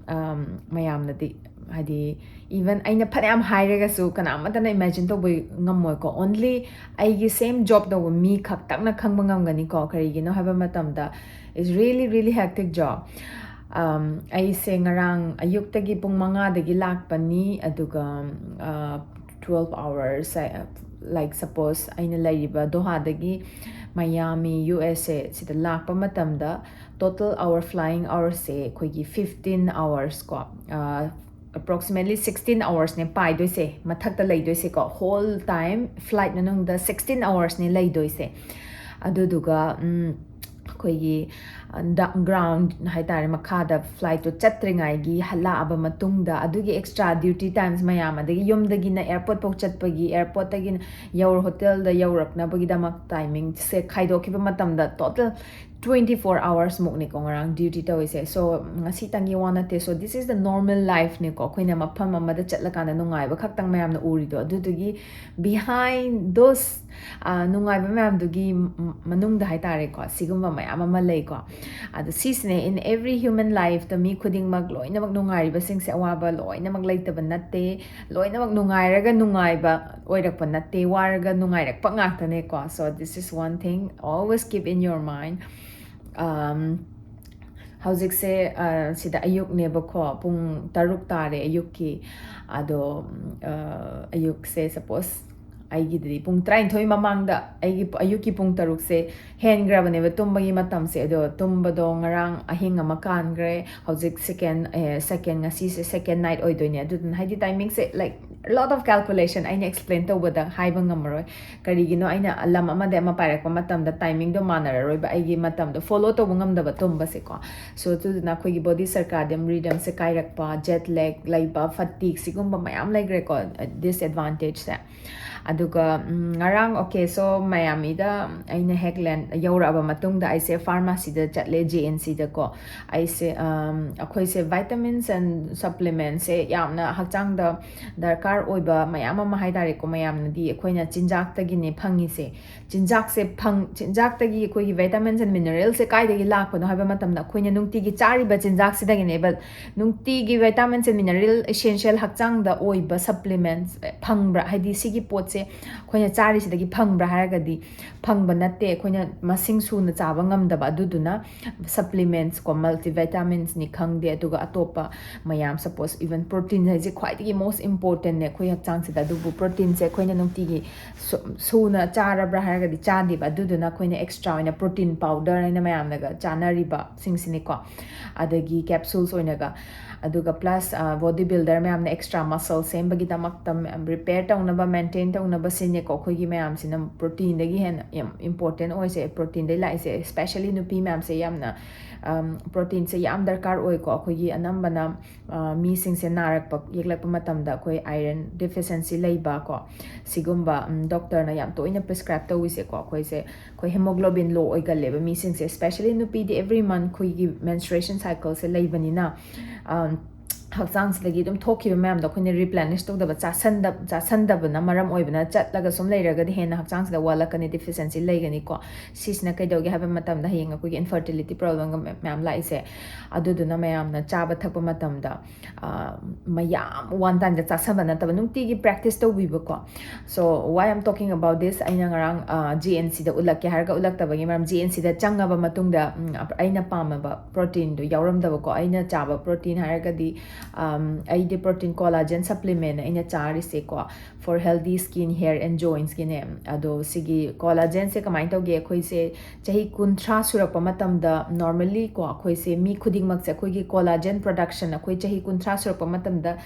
ꯑꯝ, ꯃꯌꯥꯝꯅꯗꯤ, ꯍꯥꯏꯗꯤ, even ꯑꯩꯅ ꯐꯅꯌꯥꯝ ꯍꯥꯏꯔꯒꯁꯨ ꯀꯅꯥꯃꯠꯇꯅ imagine ꯇꯧꯕ ꯉꯝꯃꯣꯏꯀꯣ꯫ Only ꯑꯩꯒꯤ same job ꯇꯧꯕ ꯃꯤ ꯈꯛꯇꯪꯅ ꯈꯪꯕ ꯉꯝꯒꯅꯤꯀꯣ꯫ ꯀꯔꯤꯒꯤꯅꯣ ꯍꯥꯏꯕ ꯃꯇꯝꯗ, it's really, really hectic job꯫ Um, ꯑꯩꯁꯦ ꯉꯔꯥꯡ ꯑꯌꯨꯛꯇꯒꯤ ꯄꯨꯡ ꯃꯉꯥꯗꯒꯤ ꯂꯥꯛꯄꯅꯤ, ꯑꯗꯨꯒ, uh, twelve hours, uh, like, suppose ꯑꯩꯅ ꯂꯩꯔꯤꯕ ꯗꯣꯍꯥꯗꯒꯤ ꯃꯌꯥꯃꯤ, ꯌꯨ ꯑꯦꯁ ꯑꯦ, ꯁꯤꯗ ꯂꯥꯛꯄ ꯃꯇꯝꯗ total hour, flying hours ꯁꯦ ꯑꯩꯈꯣꯏꯒꯤ fifteen hours ꯀꯣ, ꯑ, approximately sixteen hours ꯅꯦ ꯄꯥꯏꯗꯣꯏꯁꯦ, ꯃꯊꯛꯇ ꯂꯩꯗꯣꯏꯁꯦꯀꯣ꯫ Whole time flight ꯃꯅꯨꯡꯗ sixteen hours ꯅꯦ ꯂꯩꯗꯣꯏꯁꯦ꯫ ꯑꯗꯨꯗꯨꯒ, ꯎꯝ, ꯑꯩꯈꯣꯏꯒꯤ ꯒ꯭ꯔꯥꯎꯟ ꯍꯥꯏꯇꯥꯔꯦ, ꯃꯈꯥꯗ ꯐ꯭ꯂꯥꯏꯠꯇꯣ ꯆꯠꯇ꯭ꯔꯤꯉꯩꯒꯤ ꯍꯜꯂꯛꯑꯕ ꯃꯇꯨꯡꯗ ꯑꯗꯨꯒꯤ ꯑꯦꯛꯁꯇ꯭ꯔꯥ ꯗ꯭ꯌꯨꯇꯤ ꯇꯥꯏꯝꯁ ꯃꯌꯥꯝ, ꯑꯗꯒꯤ ꯌꯨꯝꯗꯒꯤꯅ ꯑꯦꯌꯥꯔꯄꯣꯔꯠ ꯐꯥꯎ ꯆꯠꯄꯒꯤ, ꯑꯦꯌꯥꯔꯄꯣꯔꯠꯇꯒꯤꯅ ꯌꯧꯔ ꯍꯣꯇꯦꯜꯗ ꯌꯧꯔꯛꯅꯕꯒꯤꯗꯃꯛ ꯇꯥꯏꯃꯤꯡꯁꯦ ꯈꯥꯏꯗꯣꯛꯈꯤꯕ ꯃꯇꯝꯗ ꯇꯣꯇꯦꯜ twenty four hours ꯃꯨꯛꯅꯤꯀꯣ ꯉꯔꯥꯡ ꯗ꯭ꯌꯨꯇꯤ ꯇꯧꯔꯤꯁꯦ꯫ So ꯉꯁꯤꯇꯪꯒꯤ ꯋꯥ ꯅꯠꯇꯦ꯫ So this is the normal lifeꯅꯤꯀꯣ, ꯑꯩꯈꯣꯏꯅ ꯃꯐꯝ ꯑꯃꯗ ꯆꯠꯂꯀꯥꯟꯗ ꯅꯨꯡꯉꯥꯏꯕ ꯈꯛꯇꯪ ꯃꯌꯥꯝꯅ ꯎꯔꯤꯗꯣ꯫ ꯑꯗꯨꯗꯨꯒꯤ behind those ꯅꯨꯡꯉꯥꯏꯕ ꯃꯌꯥꯝꯗꯨꯒꯤ ꯃꯅꯨꯡꯗ ꯍꯥꯏꯇꯥꯔꯦꯀꯣ, ꯁꯤꯒꯨꯝꯕ ꯃꯌꯥꯝ ꯑꯃ ꯂꯩꯀꯣ꯫ ꯑꯗꯣ ꯁꯤꯁꯤꯅꯦ, in every human lifeꯇ ꯃꯤ ꯈꯨꯗꯤꯡꯃꯛ ꯂꯣꯏꯅꯃꯛ ꯅꯨꯡꯉꯥꯏꯔꯤꯕꯁꯤꯡꯁꯦ ꯑꯋꯥꯕ ꯂꯣꯏꯅꯃꯛ ꯂꯩꯇꯕ ꯅꯠꯇꯦ, ꯂꯣꯏꯅꯃꯛ ꯅꯨꯡꯉꯥꯏꯔꯒ ꯅꯨꯡꯉꯥꯏꯕ ꯑꯣꯏꯔꯛꯄ ꯅꯠꯇꯦ, ꯋꯥꯔꯒ ꯅꯨꯡꯉꯥꯏꯔꯛꯄ ꯉꯥꯛꯇꯅꯦꯀꯣ꯫ So this is one thing, always keep in your mind. ꯍꯧꯖꯤꯛꯁꯦ ꯁꯤꯗ ꯑꯌꯨꯛꯅꯦꯕꯀꯣ, ꯄꯨꯡ ꯇꯔꯨꯛ ꯇꯥꯔꯦ ꯑꯌꯨꯛꯀꯤ꯫ ꯑꯗꯣ ꯑꯌꯨꯛꯁꯦ ꯁꯄꯣꯁ ꯑꯩꯒꯤꯗꯗꯤ ꯄꯨꯡ ꯇꯔꯥꯅꯤꯊꯣꯏ ꯃꯃꯥꯡꯗ, ꯑꯩꯒꯤ ꯑꯌꯨꯛꯀꯤ ꯄꯨꯡ ꯇꯔꯨꯛꯁꯦ ꯍꯦꯟꯈ꯭ꯔꯕꯅꯦꯕ ꯇꯨꯝꯕꯒꯤ ꯃꯇꯝꯁꯦ꯫ ꯑꯗꯣ ꯇꯨꯝꯕꯗꯣ ꯉꯔꯥꯡ ꯑꯍꯤꯡ ꯑꯃ ꯀꯥꯟꯈ꯭ꯔꯦ꯫ ꯍꯧꯖꯤꯛ ꯁꯦꯀꯦꯟ ꯁꯦꯀꯦꯟ ꯉꯁꯤꯁꯦ ꯁꯦꯀꯦꯟ ꯅꯥꯏꯠ ꯑꯣꯏꯗꯣꯏꯅꯦ꯫ ꯑꯗꯨꯗꯨꯅ ꯍꯥꯏꯗꯤ ꯇꯥꯏꯃꯤꯡꯁꯦ, like, lot of calculation ꯑꯩꯅ ꯑꯦꯛꯁꯄ꯭ꯂꯦꯟ ꯇꯧꯕꯗ ꯍꯥꯏꯕ ꯉꯝꯃꯔꯣꯏ꯫ ꯀꯔꯤꯒꯤꯅꯣ, ꯑꯩꯅ ꯂꯝ ꯑꯃꯗꯒꯤ ꯑꯃ ꯄꯥꯏꯔꯛꯄ ꯃꯇꯝꯗ ꯇꯥꯏꯃꯤꯡꯗꯣ ꯃꯥꯟꯅꯔꯔꯣꯏꯕ, ꯑꯩꯒꯤ ꯃꯇꯝꯗꯣ ꯐꯣꯂꯣ ꯇꯧꯕ ꯉꯝꯗꯕ ꯇꯨꯝꯕꯁꯦꯀꯣ꯫ So ꯑꯗꯨꯗꯨꯅ ꯑꯩꯈꯣꯏꯒꯤ body circadian rhythmꯁꯦ ꯀꯥꯏꯔꯛꯄ, ꯖꯦꯠ ꯂꯦꯛ ꯂꯩꯕ, ꯐꯇꯤꯛ, ꯁꯤꯒꯨꯝꯕ ꯃꯌꯥꯝ ꯂꯩꯈ꯭ꯔꯦꯀꯣ, ꯗꯤꯁꯑꯦꯗꯚꯥꯟꯇꯦꯖꯁꯦ꯫ ꯑꯗꯨꯒ ꯉꯔꯥꯡ, okay, so ꯃꯌꯥꯃꯤꯗ ꯑꯩꯅ ꯍꯦꯛ ꯂꯦꯟ ꯌꯧꯔꯛꯑꯕ ꯃꯇꯨꯡꯗ ꯑꯩꯁꯦ ꯐꯥꯔꯃꯥꯁꯤꯗ ꯆꯠꯂꯦ, ꯖꯦ ꯑꯦꯟ ꯁꯤꯗꯀꯣ꯫ ꯑꯩꯁꯦ ꯑꯩꯈꯣꯏꯁꯦ vitamins and supplementsꯁꯦ ꯌꯥꯝꯅ ꯍꯛꯆꯥꯡꯗ ꯗꯔꯀꯥꯔ ꯑꯣꯏꯕ ꯃꯌꯥꯝ ꯑꯃ ꯍꯥꯏ ꯇꯥꯔꯦꯀꯣ, ꯃꯌꯥꯝꯅꯗꯤ ꯑꯩꯈꯣꯏꯅ ꯆꯤꯟꯖꯥꯛꯇꯒꯤꯅꯦ ꯐꯪꯉꯤꯁꯦ꯫ ꯆꯤꯟꯖꯥꯛꯁꯦ ꯐꯪ ꯆꯤꯟꯖꯥꯛꯇꯒꯤ ꯑꯩꯈꯣꯏꯒꯤ vitamins and mineralsꯁꯦ ꯀꯥꯏꯗꯒꯤ ꯂꯥꯛꯄꯅꯣ ꯍꯥꯏꯕ ꯃꯇꯝꯗ, ꯑꯩꯈꯣꯏꯅ ꯅꯨꯡꯇꯤꯒꯤ ꯆꯥꯔꯤꯕ ꯆꯤꯟꯖꯥꯛꯁꯤꯗꯒꯤꯅꯦꯕ꯫ ꯅꯨꯡꯇꯤꯒꯤ vitamins and mineral essential ꯍꯛꯆꯥꯡꯗ ꯑꯣꯏꯕ supplements ꯐꯪꯕ꯭ꯔꯥ, ꯍꯥꯏꯗꯤ ꯁꯤꯒꯤ ꯄꯣꯠꯁꯦ ꯑꯩꯈꯣꯏꯅ ꯆꯥꯔꯤꯁꯤꯗꯒꯤ ꯐꯪꯕ꯭ꯔꯥ ꯍꯥꯏꯔꯒꯗꯤ ꯐꯪꯕ ꯅꯠꯇꯦ꯫ ꯑꯩꯈꯣꯏꯅ ꯃꯁꯤꯡ ꯁꯨꯅ ꯆꯥꯕ ꯉꯝꯗꯕ, ꯑꯗꯨꯗꯨꯅ supplements ꯀꯣ, multivitaminsꯅꯤ ꯈꯪꯗꯦ, ꯑꯗꯨꯒ ꯑꯇꯣꯞꯄ ꯃꯌꯥꯝ, suppose even protein ꯍꯥꯏꯁꯦ ꯈ꯭ꯋꯥꯏꯗꯒꯤ most importantꯅꯦ ꯑꯩꯈꯣꯏ ꯍꯛꯆꯥꯡꯁꯤꯗ꯫ ꯑꯗꯨꯕꯨ proteinꯁꯦ ꯑꯩꯈꯣꯏꯅ ꯅꯨꯡꯇꯤꯒꯤ ꯁꯨ- ꯁꯨꯅ ꯆꯥꯔꯕ꯭ꯔꯥ ꯍꯥꯏꯔꯒꯗꯤ ꯆꯥꯗꯦꯕ꯫ ꯑꯗꯨꯗꯨꯅ ꯑꯩꯈꯣꯏꯅ extra ꯑꯣꯏꯅ protein powder ꯍꯥꯏꯅ ꯃꯌꯥꯝꯅꯒ ꯆꯥꯅꯔꯤꯕꯁꯤꯡꯁꯤꯅꯤꯀꯣ, ꯑꯗꯒꯤ capsules ꯑꯣꯏꯅꯒ꯫ ꯑꯗꯨꯒ plus body builder ꯃꯌꯥꯝꯅ extra muscle ꯁꯦꯝꯕꯒꯤꯗꯃꯛꯇ repair ꯇꯧꯅꯕ, maintain ꯇꯧꯅꯕ ꯁꯤꯅꯦꯀꯣ꯫ ꯑꯩꯈꯣꯏꯒꯤ ꯃꯌꯥꯝꯁꯤꯅ proteinꯗꯒꯤ ꯍꯦꯟꯅ ꯌꯥꯝ important ꯑꯣꯏꯁꯦ, proteinꯗꯩ ꯂꯥꯛꯏꯁꯦ, especially ꯅꯨꯄꯤ ꯃꯌꯥꯝꯁꯦ ꯌꯥꯝꯅ proteinꯁꯦ ꯌꯥꯝ ꯗꯔꯀꯥꯔ ꯑꯣꯏꯀꯣ꯫ ꯑꯩꯈꯣꯏꯒꯤ ꯑꯅꯝꯕꯅ ꯃꯤꯁꯤꯡꯁꯦ ꯅꯥꯔꯛꯄ ꯌꯦꯛꯂꯛꯄ ꯃꯇꯝꯗ ꯑꯩꯈꯣꯏ iron deficiency ꯂꯩꯕ ꯀꯣ, ꯁꯤꯒꯨꯝꯕ doctorꯅ ꯌꯥꯝ ꯇꯣꯏꯅ prescribe ꯇꯧꯔꯤꯁꯦꯀꯣ꯫ ꯑꯩꯈꯣꯏꯁꯦ ꯑꯩꯈꯣꯏ hemoglobin low ꯑꯣꯏꯒꯜꯂꯦꯕ ꯃꯤꯁꯤꯡꯁꯦ, especially ꯅꯨꯄꯤꯗꯤ every month ꯑꯩꯈꯣꯏꯒꯤ menstruation cycleꯁꯦ ꯂꯩꯕꯅꯤꯅ ꯍꯛꯆꯥꯡꯁꯤꯗꯒꯤ ꯑꯗꯨꯝ ꯊꯣꯛꯈꯤꯕ ꯃꯌꯥꯝꯗꯣ ꯑꯩꯈꯣꯏꯅ replenish ꯇꯧꯗꯕ, ꯆꯥꯁꯟꯗꯕ, ꯆꯥꯁꯟꯗꯕꯅ ꯃꯔꯝ ꯑꯣꯏꯕꯅ ꯆꯠꯂꯒ ꯁꯨꯝ ꯂꯩꯔꯒꯗꯤ ꯍꯦꯟꯅ ꯍꯛꯆꯥꯡꯁꯤꯗ ꯋꯥꯠꯂꯛꯀꯅꯤ, deficiency ꯂꯩꯒꯅꯤꯀꯣ꯫ ꯁꯤꯁꯤꯅ ꯀꯩꯗꯧꯒꯦ ꯍꯥꯏꯕ ꯃꯇꯝꯗ ꯍꯌꯦꯡ ꯑꯩꯈꯣꯏꯒꯤ infertility problemꯒ ꯃꯌꯥꯝ ꯂꯥꯛꯏꯁꯦ꯫ ꯑꯗꯨꯗꯨꯅ ꯃꯌꯥꯝꯅ ꯆꯥꯕ ꯊꯛꯄ ꯃꯇꯝꯗ ꯃꯌꯥꯝ one timeꯗ ꯆꯥꯁꯟꯕ ꯅꯠꯇꯕ ꯅꯨꯡꯇꯤꯒꯤ practice ꯇꯧꯕꯤꯕꯀꯣ꯫ So why I'm talking about this, ꯑꯩꯅ ꯉꯔꯥꯡ GNCꯗ ꯎꯠꯂꯛꯀꯦ ꯍꯥꯏꯔꯒ ꯎꯠꯂꯛꯇꯕꯒꯤ ꯃꯔꯝ, GNCꯗ ꯆꯪꯉꯕ ꯃꯇꯨꯡꯗ ꯑꯩꯅ ꯄꯥꯝꯃꯕ proteinꯗꯣ ꯌꯥꯎꯔꯝꯗꯕꯀꯣ꯫ ꯑꯩꯅ ꯆꯥꯕ protein ꯍꯥꯏꯔꯒꯗꯤ ꯑꯩꯗꯤ protein collagen supplementꯅ ꯑꯩꯅ ꯆꯥꯔꯤꯁꯦꯀꯣ, for healthy skin, hair and jointsꯀꯤꯅꯦ꯫ ꯑꯗꯣ ꯁꯤꯒꯤ collagenꯁꯦ ꯀꯃꯥꯏꯅ ꯇꯧꯒꯦ? ꯑꯩꯈꯣꯏꯁꯦ ꯆꯍꯤ ꯀꯨꯟꯊ꯭ꯔꯥ ꯁꯨꯔꯛꯄ ꯃꯇꯝꯗ, normally ꯀꯣ, ꯑꯩꯈꯣꯏꯁꯦ ꯃꯤ ꯈꯨꯗꯤꯡꯃꯛꯁꯦ ꯑꯩꯈꯣꯏꯒꯤ collagen production, ꯑꯩꯈꯣꯏ ꯆꯍꯤ ꯀꯨꯟꯊ꯭ꯔꯥ ꯁꯨꯔꯛꯄ ꯃꯇꯝꯗ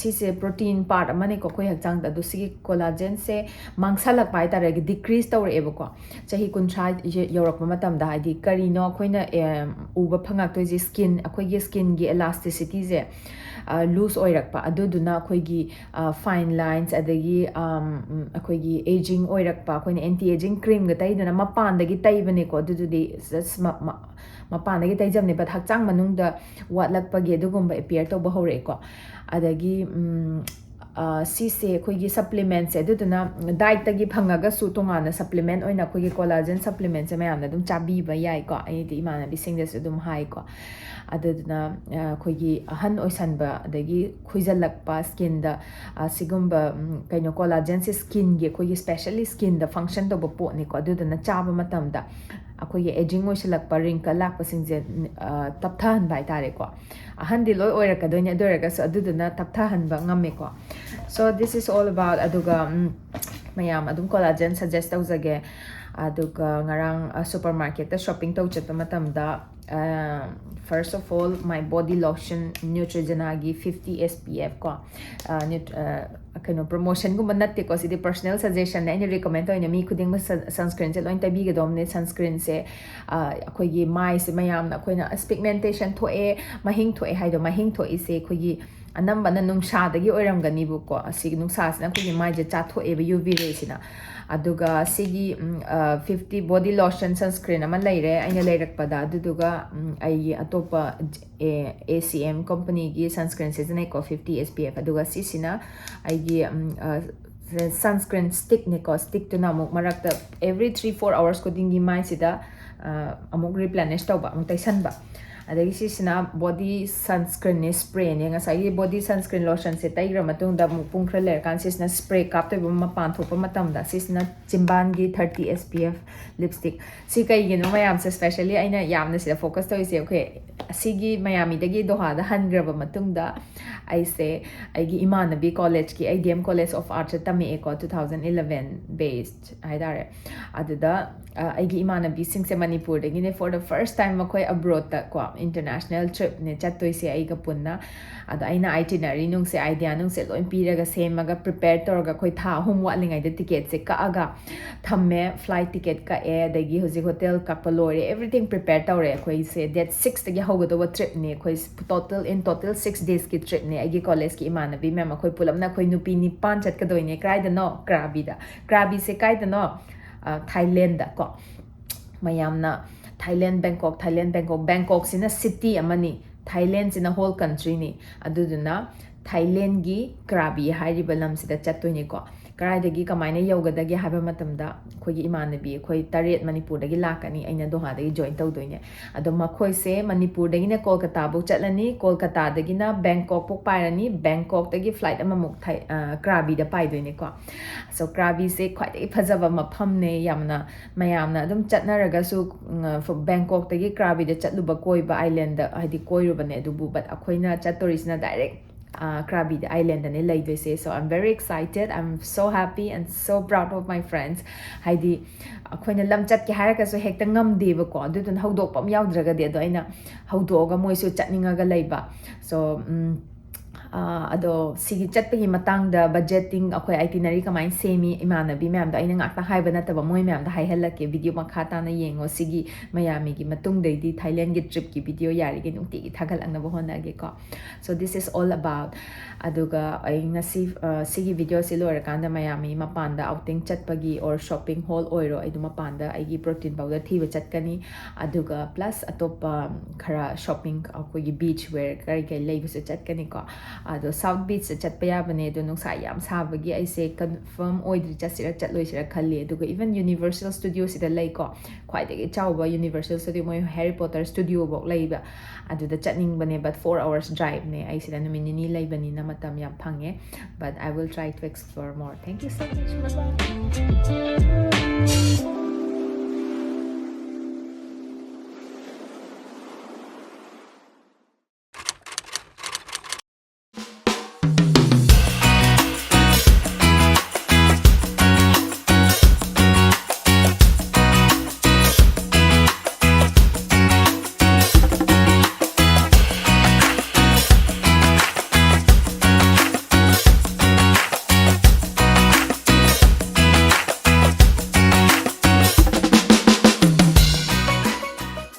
ꯁꯤꯁꯦ protein part ꯑꯃꯅꯦꯀꯣ ꯑꯩꯈꯣꯏ ꯍꯛꯆꯥꯡꯗ꯫ ꯑꯗꯣ ꯁꯤꯒꯤ collagenꯁꯦ ꯃꯥꯡꯁꯜꯂꯛꯄ ꯍꯥꯏꯇꯥꯔꯦ, decrease ꯇꯧꯔꯛꯑꯦꯕꯀꯣ꯫ ꯆꯍꯤ ꯀꯨꯟꯊ꯭ꯔꯥ ꯌꯧꯔꯛꯄ ꯃꯇꯝꯗ, ꯍꯥꯏꯗꯤ ꯀꯔꯤꯅꯣ ꯑꯩꯈꯣꯏꯅ ꯎꯕ ꯐꯪꯉꯛꯇꯣꯏꯁꯦ? Skin, ꯑꯩꯈꯣꯏꯒꯤ skinꯒꯤ elasticityꯁꯦ loose ꯑꯣꯏꯔꯛꯄ, ꯑꯗꯨꯗꯨꯅ ꯑꯩꯈꯣꯏꯒꯤ fine lines, ꯑꯗꯒꯤ ꯑꯩꯈꯣꯏꯒꯤ aging ꯑꯣꯏꯔꯛꯄ, ꯑꯩꯈꯣꯏꯅ anti aging creamꯒ ꯇꯩꯗꯅ ꯃꯄꯥꯟꯗꯒꯤ ꯇꯩꯕꯅꯦꯀꯣ꯫ ꯑꯗꯨꯗꯨꯗꯤ just ꯃꯄꯥꯟꯗꯒꯤ ꯇꯩꯖꯕꯅꯦ, but ꯍꯛꯆꯥꯡ ꯃꯅꯨꯡꯗ ꯋꯥꯠꯂꯛꯄꯒꯤ ꯑꯗꯨꯒꯨꯝꯕ appear ꯇꯧꯕ ꯍꯧꯔꯛꯑꯦꯀꯣ꯫ ꯑꯗꯒꯤ ꯁꯤꯁꯦ ꯑꯩꯈꯣꯏꯒꯤ supplementꯁꯦ, ꯑꯗꯨꯗꯨꯅ dietꯇꯒꯤ ꯐꯪꯉꯒꯁꯨ ꯇꯣꯉꯥꯟꯅ supplement ꯑꯣꯏꯅ ꯑꯩꯈꯣꯏꯒꯤ collagen supplementꯁꯦ ꯃꯌꯥꯝꯅ ꯑꯗꯨꯝ ꯆꯥꯕꯤꯕ ꯌꯥꯏꯀꯣ꯫ ꯑꯩꯗꯤ ꯏꯃꯥꯟꯅꯕꯤꯁꯤꯡꯗꯁꯨ ꯑꯗꯨꯝ ꯍꯥꯏꯀꯣ꯫ ꯑꯗꯨꯗꯨꯅ ꯑꯩꯈꯣꯏꯒꯤ ꯑꯍꯟ ꯑꯣꯏꯁꯟꯕ ꯑꯗꯒꯤ ꯈꯨꯏꯖꯜꯂꯛꯄ skinꯗ ꯁꯤꯒꯨꯝꯕ ꯀꯩꯅꯣ collagenꯁꯦ skinꯒꯤ, ꯑꯩꯈꯣꯏꯒꯤ specially skinꯗ function ꯇꯧꯕ ꯄꯣꯠꯅꯤꯀꯣ꯫ ꯑꯗꯨꯗꯨꯅ ꯆꯥꯕ ꯃꯇꯝꯗ ꯑꯩꯈꯣꯏꯒꯤ aging ꯑꯣꯏꯁꯜꯂꯛꯄ, wrinkle ꯂꯥꯛꯄꯁꯤꯡꯁꯦ ꯇꯞꯊꯍꯟꯕ ꯍꯥꯏꯇꯥꯔꯦꯀꯣ꯫ ꯑꯍꯟꯗꯤ ꯂꯣꯏ ꯑꯣꯏꯔꯛꯀꯗꯣꯏꯅꯦ, ꯑꯗꯨ ꯑꯣꯏꯔꯒꯁꯨ ꯑꯗꯨꯗꯨꯅ ꯇꯞꯊꯍꯟꯕ ꯉꯝꯃꯦꯀꯣ꯫ So this is all about, ꯑꯗꯨꯒ ꯃꯌꯥꯝ ꯑꯗꯨꯝ collagen suggest ꯇꯧꯖꯒꯦ꯫ ꯑꯗꯨꯒ ꯉꯔꯥꯡ supermarketꯇ shopping ꯇꯧ ꯆꯠꯄ ꯃꯇꯝꯗ First of all, my body lotion Neutrogena ꯒꯤ fifty S P F ꯀꯣ, ꯀꯩꯅꯣ, promotion ꯒꯨꯝꯕ ꯅꯠꯇꯦꯀꯣ, ꯁꯤꯗꯤ personal suggestion ꯅꯦ꯫ ꯑꯩꯅ recommend ꯇꯧꯔꯤꯅꯦ, ꯃꯤ ꯈꯨꯗꯤꯡꯃꯛ sunscreen ꯁꯦ ꯂꯣꯏ ꯇꯩꯕꯤꯒꯗꯧꯕꯅꯦ꯫ Sunscreen ꯁꯦ ꯑꯩꯈꯣꯏꯒꯤ ꯃꯥꯏꯁꯦ ꯃꯌꯥꯝꯅ, ꯑꯩꯈꯣꯏꯅ ꯑꯁ pigmentation ꯊꯣꯛꯑꯦ, ꯃꯍꯤꯡ ꯊꯣꯛꯑꯦ ꯍꯥꯏꯗꯣ, ꯃꯍꯤꯡ ꯊꯣꯛꯏꯁꯦ ꯑꯩꯈꯣꯏꯒꯤ ꯑꯅꯝꯕꯅ ꯅꯨꯡꯁꯥꯗꯒꯤ ꯑꯣꯏꯔꯝꯒꯅꯤꯕꯀꯣ꯫ ꯑꯁꯤꯒꯤ ꯅꯨꯡꯁꯥꯁꯤꯅ ꯑꯩꯈꯣꯏꯒꯤ ꯃꯥꯏꯁꯦ ꯆꯥꯊꯣꯛꯑꯦꯕ, U V ray ꯁꯤꯅ꯫ ꯑꯗꯨꯒ ꯁꯤꯒꯤ fifty body lotion sunscreen ꯑꯃ ꯂꯩꯔꯦ ꯑꯩꯅ ꯂꯩꯔꯛꯄꯗ, ꯑꯗꯨꯗꯨꯒ ꯑꯩꯒꯤ ꯑꯇꯣꯞꯄ A C M company ꯒꯤ sunscreen ꯁꯤꯖꯤꯟꯅꯩꯀꯣ, fifty S P F꯫ ꯑꯗꯨꯒ ꯁꯤꯁꯤꯅ ꯑꯩꯒꯤ sunscreen stick ꯅꯦꯀꯣ꯫ Stick ꯇꯨꯅ ꯑꯃꯨꯛ ꯃꯔꯛꯇ every three four hours ꯈꯨꯗꯤꯡꯒꯤ ꯃꯥꯏꯁꯤꯗ ꯑꯃꯨꯛ replenish ꯇꯧꯕ, ꯑꯃꯨꯛ ꯇꯩꯁꯟꯕ꯫ ꯑꯗꯒꯤ ꯁꯤꯁꯤꯅ body sunscreen ꯅꯦ, spray ꯅꯦ꯫ ꯉꯁꯥꯏꯒꯤ body sunscreen lotion ꯁꯦ ꯇꯩꯈ꯭ꯔ ꯃꯇꯨꯡꯗ ꯑꯃꯨꯛ ꯄꯨꯡ ꯈꯔ ꯂꯩꯔꯀꯥꯟꯗ ꯁꯤꯁꯤꯅ spray ꯀꯥꯞꯇꯣꯏꯕ ꯃꯄꯥꯟ ꯊꯣꯛꯄ ꯃꯇꯝꯗ꯫ ꯁꯤꯁꯤꯅ ꯆꯤꯝꯕꯥꯟꯒꯤ thirty S P F lipstick꯫ ꯁꯤ ꯀꯩꯒꯤꯅꯣ ꯃꯌꯥꯝꯁꯦ specially ꯑꯩꯅ ꯌꯥꯝꯅ ꯁꯤꯗ focus ꯇꯧꯔꯤꯁꯦ? ꯑꯩꯈꯣꯏ ꯑꯁꯤꯒꯤ ꯃꯌꯥꯃꯤꯗꯒꯤ ꯗꯣꯍꯥꯗ ꯍꯟꯈ꯭ꯔꯕ ꯃꯇꯨꯡꯗ ꯑꯩꯁꯦ ꯑꯩꯒꯤ ꯏꯃꯥꯟꯅꯕꯤ college ꯀꯤ, ꯑꯩ D M College of Art ꯇ ꯇꯝꯃꯛꯑꯦꯀꯣ, two thousand eleven batch ꯍꯥꯏꯇꯥꯔꯦ꯫ ꯑꯗꯨꯗ ꯑꯩꯒꯤ ꯏꯃꯥꯟꯅꯕꯤꯁꯤꯡꯁꯦ ꯃꯅꯤꯄꯨꯔꯗꯒꯤꯅꯦ, for the first time ꯃꯈꯣꯏ abroad ꯇ ꯀꯣ, international trip ꯅꯦ ꯆꯠꯇꯣꯏꯁꯦ ꯑꯩꯒ ꯄꯨꯟꯅ꯫ ꯑꯗꯣ ꯑꯩꯅ itinerary ꯅꯨꯡꯁꯦ, idea ꯅꯨꯡꯁꯦ ꯂꯣꯏ ꯄꯤꯔꯒ, ꯁꯦꯝꯃꯒ, prepare ꯇꯧꯔꯒ, ꯑꯩꯈꯣꯏ ꯊꯥ ꯑꯍꯨꯝ ꯋꯥꯠꯂꯤꯉꯩꯗ ticket ꯁꯦ ꯀꯛꯑꯒ ꯊꯝꯃꯦ꯫ Flight ticket ꯀꯛꯑꯦ, ꯑꯗꯒꯤ ꯍꯧꯖꯤꯛ hotel ꯀꯛꯄ ꯂꯣꯏꯔꯦ, everything prepare ꯇꯧꯔꯦ꯫ ꯑꯩꯈꯣꯏꯁꯦ date six ꯇꯒꯤ ꯍꯧꯒꯗꯧꯕ trip ꯅꯦ꯫ ꯑꯩꯈꯣꯏ total, in total six days ꯀꯤ trip ꯅꯦ꯫ ꯑꯩꯒꯤ college ꯀꯤ ꯏꯃꯥꯟꯅꯕꯤ ꯃꯌꯥꯝ, ꯑꯩꯈꯣꯏ ꯄꯨꯂꯞꯅ ꯑꯩꯈꯣꯏ ꯅꯨꯄꯤ ꯅꯤꯄꯥꯟ ꯆꯠꯀꯗꯣꯏꯅꯦ꯫ ꯀꯗꯥꯏꯗꯅꯣ? ꯀ꯭ꯔꯥꯕꯤꯗ꯫ ꯀ꯭ꯔꯥꯕꯤꯁꯦ ꯀꯥꯏꯗꯅꯣ? ꯊꯥꯏꯂꯦꯟꯗ ꯀꯣ꯫ ꯃꯌꯥꯝꯅ ꯊꯥꯏꯂꯦꯟ, ꯕꯦꯡꯀꯣꯛ, ꯊꯥꯏꯂꯦꯟ, ꯕꯦꯡꯀꯣꯛ꯫ ꯕꯦꯡꯀꯣꯛꯁꯤꯅ city ꯑꯃꯅꯤ, ꯊꯥꯏꯂꯦꯟꯁꯤꯅ whole country ꯅꯤ꯫ ꯑꯗꯨꯗꯨꯅ ꯊꯥꯏꯂꯦꯟꯒꯤ ꯀ꯭ꯔꯥꯕꯤ ꯍꯥꯏꯔꯤꯕ ꯂꯝꯁꯤꯗ ꯆꯠꯇꯣꯏꯅꯤꯀꯣ꯫ ꯀꯗꯥꯏꯗꯒꯤ ꯀꯃꯥꯏꯅ ꯌꯧꯒꯗꯒꯦ ꯍꯥꯏꯕ ꯃꯇꯝꯗ, ꯑꯩꯈꯣꯏꯒꯤ ꯏꯃꯥꯟꯅꯕꯤ ꯑꯩꯈꯣꯏ ꯇꯔꯦꯠ ꯃꯅꯤꯄꯨꯔꯗꯒꯤ ꯂꯥꯛꯀꯅꯤ, ꯑꯩꯅ ꯗꯣꯍꯥꯗꯒꯤ join ꯇꯧꯗꯣꯏꯅꯦ꯫ ꯑꯗꯣ ꯃꯈꯣꯏꯁꯦ ꯃꯅꯤꯄꯨꯔꯗꯒꯤꯅ ꯀꯣꯜꯀꯇꯥꯐꯧ ꯆꯠꯂꯅꯤ, ꯀꯣꯜꯀꯇꯥꯗꯒꯤꯅ ꯕꯦꯡꯀꯣꯛꯐꯧ ꯄꯥꯏꯔꯅꯤ, ꯕꯦꯡꯀꯣꯛꯇꯒꯤ flight ꯑꯃꯃꯨꯛ ꯊꯥꯏ-, ꯑ, ꯀ꯭ꯔꯥꯕꯤꯗ ꯄꯥꯏꯗꯣꯏꯅꯦꯀꯣ꯫ So ꯀ꯭ꯔꯥꯕꯤꯁꯦ ꯈ꯭ꯋꯥꯏꯗꯒꯤ ꯐꯖꯕ ꯃꯐꯝꯅꯦ, ꯌꯥꯝꯅ ꯃꯌꯥꯝꯅ ꯑꯗꯨꯝ ꯆꯠꯅꯔꯒꯁꯨ, ꯎꯝ, ꯕꯦꯡꯀꯣꯛꯇꯒꯤ ꯀ꯭ꯔꯥꯕꯤꯗ ꯆꯠꯂꯨꯕ, ꯀꯣꯏꯕ, island ꯍꯥꯏꯗꯤ ꯀꯣꯏꯔꯨꯕꯅꯦ ꯑꯗꯨꯕꯨ, but ꯑꯩꯈꯣꯏꯅ ꯆꯠꯇꯣꯔꯤꯁꯤꯅ direct ꯀ꯭ꯔꯥꯕꯤꯗ ꯑꯥꯏꯂꯦꯟꯗꯅꯦ ꯂꯩꯗꯣꯏꯁꯦ꯫ So I'm very excited, I'm so happy and so proud of my friends. ꯍꯥꯏꯗꯤ ꯑꯩꯈꯣꯏꯅ ꯂꯝ ꯆꯠꯀꯦ ꯍꯥꯏꯔꯒꯁꯨ ꯍꯦꯛꯇ ꯉꯝꯗꯦꯕꯀꯣ, ꯑꯗꯨꯗꯨꯅ ꯍꯧꯗꯣꯛꯄ ꯑꯃ ꯌꯥꯎꯗ꯭ꯔꯒꯗꯤ꯫ ꯑꯗꯣ ꯑꯩꯅ ꯍꯧꯗꯣꯛꯑꯒ ꯃꯣꯏꯁꯨ ꯆꯠꯅꯤꯡꯉꯒ ꯂꯩꯕ꯫ So ꯑꯗꯣ ꯁꯤꯒꯤ ꯆꯠꯄꯒꯤ ꯃꯇꯥꯡꯗ ꯕꯖꯦꯠꯇꯤꯡ, ꯑꯩꯈꯣꯏ ꯑꯥꯏꯇꯤꯅꯔꯤ ꯀꯃꯥꯏꯅ ꯁꯦꯝꯃꯤ, ꯏꯃꯥꯟꯅꯕꯤ ꯃꯌꯥꯝꯗꯣ ꯑꯩꯅ ꯉꯥꯛꯇ ꯍꯥꯏꯕ ꯅꯠꯇꯕ ꯃꯣꯏ ꯃꯌꯥꯝꯗ ꯍꯥꯏꯍꯜꯂꯛꯀꯦ꯫ ꯚꯤꯗꯤꯑꯣ ꯃꯈꯥ ꯇꯥꯅ ꯌꯦꯡꯉꯣ꯫ ꯁꯤꯒꯤ ꯃꯌꯥꯃꯤꯒꯤ ꯃꯇꯨꯡꯗꯩꯗꯤ ꯊꯥꯏꯂꯦꯟꯒꯤ ꯇ꯭ꯔꯤꯞꯀꯤ ꯚꯤꯗꯤꯑꯣ ꯌꯥꯔꯤꯈꯩ ꯅꯨꯡꯇꯤꯒꯤ ꯊꯥꯒꯠꯂꯛꯅꯕ ꯍꯣꯠꯅꯒꯦꯀꯣ꯫ So this is all about. ꯑꯗꯨꯒ ꯑꯩ ꯉꯁꯤ ꯁꯤꯒꯤ ꯚꯤꯗꯤꯑꯣꯁꯤ ꯂꯣꯏꯔꯀꯥꯟꯗ ꯃꯌꯥꯃꯤ ꯃꯄꯥꯟꯗ ꯑꯥꯎꯇꯤꯡ ꯆꯠꯄꯒꯤ ꯑꯣꯔ ꯁꯣꯞꯄꯤꯡ ꯍꯣꯜ ꯑꯣꯏꯔꯣ, ꯑꯩꯗꯣ ꯃꯄꯥꯟꯗ ꯑꯩꯒꯤ ꯄ꯭ꯔꯣꯇꯤꯟ ꯄꯥꯎꯗꯔ ꯊꯤꯕ ꯆꯠꯀꯅꯤ꯫ ꯑꯗꯨꯒ ꯄ꯭ꯂꯁ ꯑꯇꯣꯞꯄ ꯈꯔ ꯁꯣꯞꯄꯤꯡ, ꯑꯩꯈꯣꯏꯒꯤ ꯕꯤꯆ ꯋꯦꯔ ꯀꯔꯤ ꯀꯔꯤ ꯂꯩꯕꯁꯨ ꯆꯠꯀꯅꯤꯀꯣ꯫ ꯑꯗꯣ ꯁꯥꯎꯠ ꯕꯤꯆꯇ ꯆꯠꯄ ꯌꯥꯕꯅꯦ꯫ ꯑꯗꯣ ꯅꯨꯡꯁꯥ ꯌꯥꯝ ꯁꯥꯕꯒꯤ ꯑꯩꯁꯦ ꯀꯟꯐꯥꯔꯝ ꯑꯣꯏꯗ꯭ꯔꯤ ꯆꯠꯁꯤꯔ ꯆꯠꯂꯣꯏꯁꯤꯔ ꯈꯜꯂꯤ꯫ ꯑꯗꯨꯒ ꯏꯚꯟ ꯌꯨꯅꯤꯚꯔꯁꯦꯜ ꯁ꯭ꯇꯨꯗꯤꯑꯣꯁꯤꯗ ꯂꯩꯀꯣ, ꯈ꯭ꯋꯥꯏꯗꯒꯤ ꯆꯥꯎꯕ ꯌꯨꯅꯤꯚꯔꯁꯦꯜ ꯁ꯭ꯇꯨꯗꯤꯑꯣ, ꯃꯣꯏ ꯍꯦꯔꯤ ꯄꯣꯇꯔ ꯁ꯭ꯇꯨꯗꯤꯑꯣꯐꯧ ꯂꯩꯕ꯫ ꯑꯗꯨꯗ ꯆꯠꯅꯤꯡꯕꯅꯦ, but four hours driveꯅꯦ꯫ ꯑꯩ ꯁꯤꯗ ꯅꯨꯃꯤꯠ ꯅꯤꯅꯤ ꯂꯩꯕꯅꯤꯅ ꯃꯇꯝ ꯌꯥꯝ ꯐꯪꯉꯦ꯫ But I will try to explore more. Thank you so much. Bye-bye.